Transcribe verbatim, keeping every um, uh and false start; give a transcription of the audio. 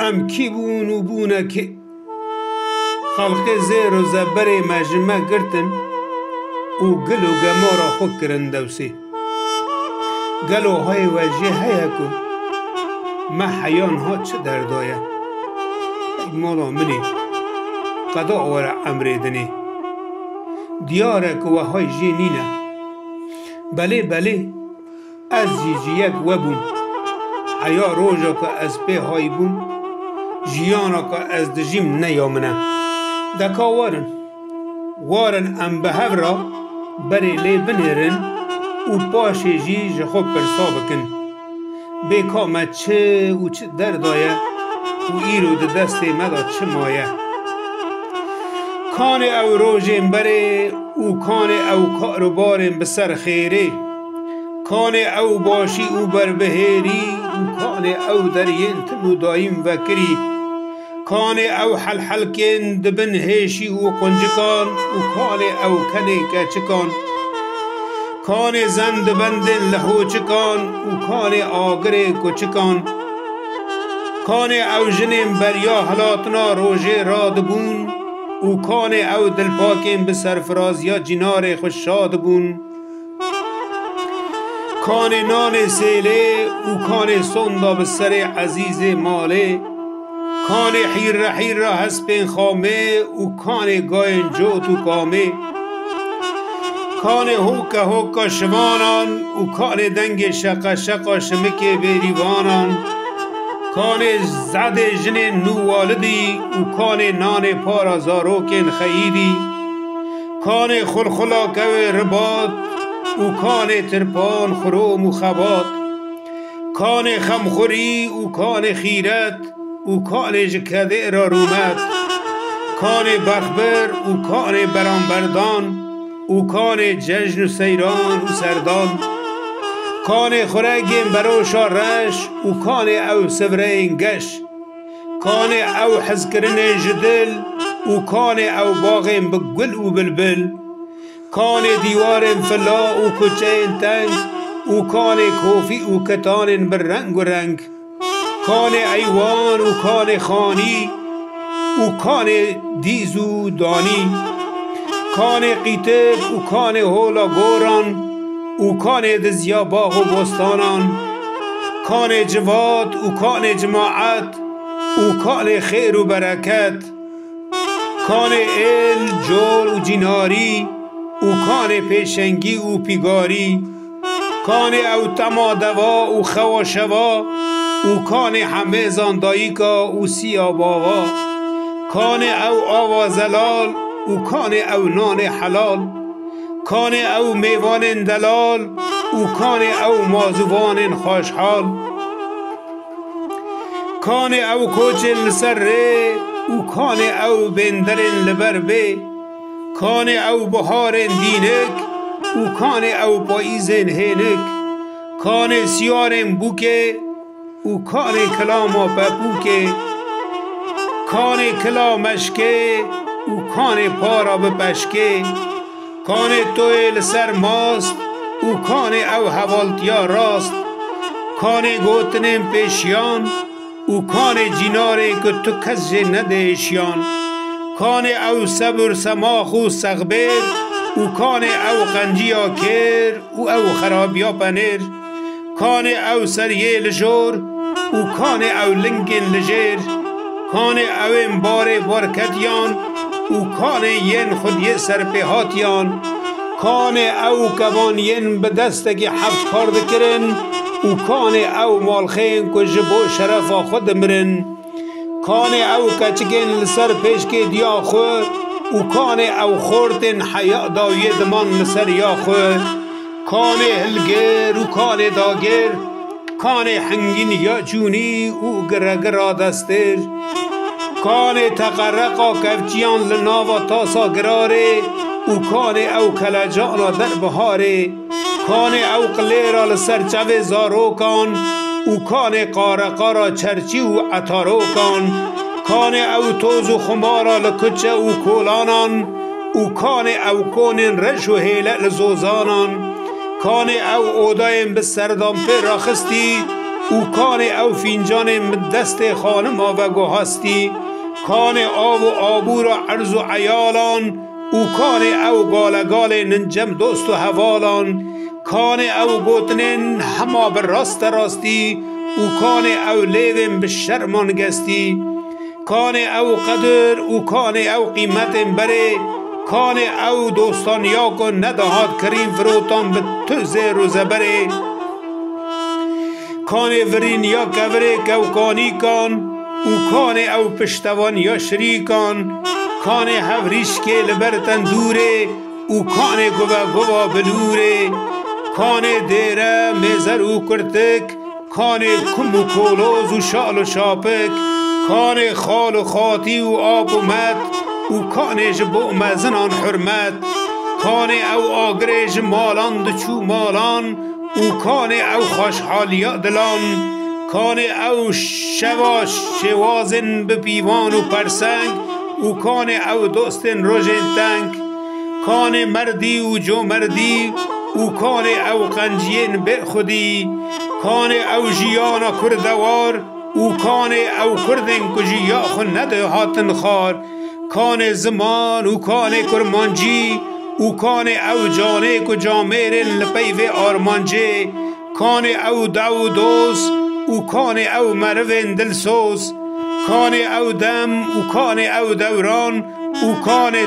Em kî bûn û bûne kê? Xelqê zêr û zeberê me ji me girtin û gil û gemara xwe kirin dewsê. Gelo hayê we jê heye ku me heya niha çi derdaye? Ey mala min ê, qeda were emrê dinê. Diyar e ku we hay jê nîne. Belê, belê, ez jî ji yek we bûm. Heya roja ku ez pê hay bûm, jiyana ku ez dijîm ne ya min e. De ka werin, werin em bi hev re berê lê binêrin û paşê jî ji xwe pirsa bikin. Bê ka me çi û çi derdaye û îro di destê me de çi maye? Kanê ew rojên berê û kanê ew kar û barên bi ser xêrê? Kanê ew başî û berbihêrî û kanê ew deriyên tim û dayîm vekirî? Kanê ew helhelkên di bin hêşî û quncikan û kanê ew kenê keçikan? Kanê zen di bendên lehoçikan û kanê agirê kuçikan? Kanê ew jinên beriya hilatina rojê radibûn û kanê ew dilpakên bi serfiraziya cînarê xwe şad bûn? Kanê nanê sêlê û kanê sonda bi serê ezîzê malê? Kanê hîrre hîrra hespên xamê û kanê gayên cot û kamê? Kanê hoke hoka şivanan û kanê dengê şeqe şeqa şimikê bêrîvanan? Kanê zedê jinên nû walidî û kanê nanê para zarokên xeyîdî? Kanê xulxula kewê ribat û kanê tirpan xurom û xebat? Kanê xemxurî û kanê xîret û kanê ji kedê re rûmet? Kanê bexbir û kanê beramberdan û kanê cejn û seyran û serdan? Kanê xuregên beroşa reş û kanê ew sivreyên geş? Kanê ew hizkirinên ji dil û kanê ew baxên bi gul û bilbil? Kanê dîwarên fila û kuçeyên teng û kanê kofî û kitanên bi reng û reng? Kanê eywan û kanê xanî û kanê dîz û danî? Kanê qîtik û kanê hola goran û kanê diziya bax û bostanan? Kanê civat û kanê cimaet û kanê xêr û bereket? Kanê êl, col û cînarî û kanê pêşengî û pîgarî? Kanê ew tema deva û xewa şeva û kanê hemêzan dayika û siya bava? Kanê ew ava zelal û kanê ew nanê helal? Kanê ew mêvanên delal û kanê ew mazûvanên xweşhal? Kanê ew koçên li ser rê û kanê ew bênderên li ber bê? Kanê ew biharên dînik û kanê ew payîzên hênik? Kanê siyarên bûkê û kanê kilama pepûkê? Kanê kila meşkê û kanê para bi peşkê? Kanê toyê li ser mast û kanê ew hevaltiya rast? Kanê gotinên pêşiyan û kanê cînarên ku tu kes jê nedê êşiyan? Kanê ew sebir semax û sexbêr û kanê ew qenciya kêr û ew xerabiya penêr? Kanê ew seriyê li jor û kanê ew lingên li jêr? Kanê ew ên barê barketiyan û kanê yên xwediyê serpêhatiyan? Kanê ew kevan yên bi destekî heft kar dikirin û kanê ew malxên ku ji bo şerefa xwe dimirin? Kanê ew keçikên li ser pêşkê diya xwe û kanê ew xortên heya dawiyê diman li ser ya xwe? Kanê hilgêr û kanê dagêr? Kanê hingîn ya cûnî û giregira destêr? Kanê teqereqa kevçiyan li nava tasa girarê û kanê ew kelecana derbiharê? Kanê ew qilêra li ser çavê zarokan û kanê qareqara çerçî û etarokan? Kanê ew toz û xumara li kuçe û kolanan û kanê ew konên reş û hêle li zozanan? Kanê ew odayên bi serdan pê raxistî û kanê ew fîncanên min destê xanima veguhastî, kanê av û abûra erz û eyalan û kanê ew galegalên in cem dost û hevalan, kanê ew gotinên hema bi raste rastî û kanê ew lêvên bi şerman gestî. Kanê ew qedir û kanê ew qîmetên berê, kanê ew dostaniya ku nedihat kirîn firotan bi tu zêr û zeberê. Kanê virîn ya kevirê kewkanîkan û kanê ew piştevan ya şirîkan, kanê hevrîşkê li ber tendûrê û kanê guve guva bilûrê, kanê dêre, mêzer û kurtik, kanê kum û koloz û şal û şapik, kanê xal û xatî û ap û met û kanê ji bo mezinan hurmet, kanê ew agirê ji malan diçû malan û kanê ew xweşhaliya dilan, kanê ew şeva şêwazên bi pîvan û perseng û kanê ew dostên rojên teng, kanê merdî û comerdî û kanê ew qenciyên bêxwedî, kanê ew jiyana kurdewar û kanê ew kurdên ku ji ya xwe nedihatin xar, kanê ziman û kanê kurmancî û kanê ew canê ku camêrên li peyvê armancê, kanê ew dew û doz û kanê ew merivên dilsoz, kanê ew dem û kanê ew dewran û kanê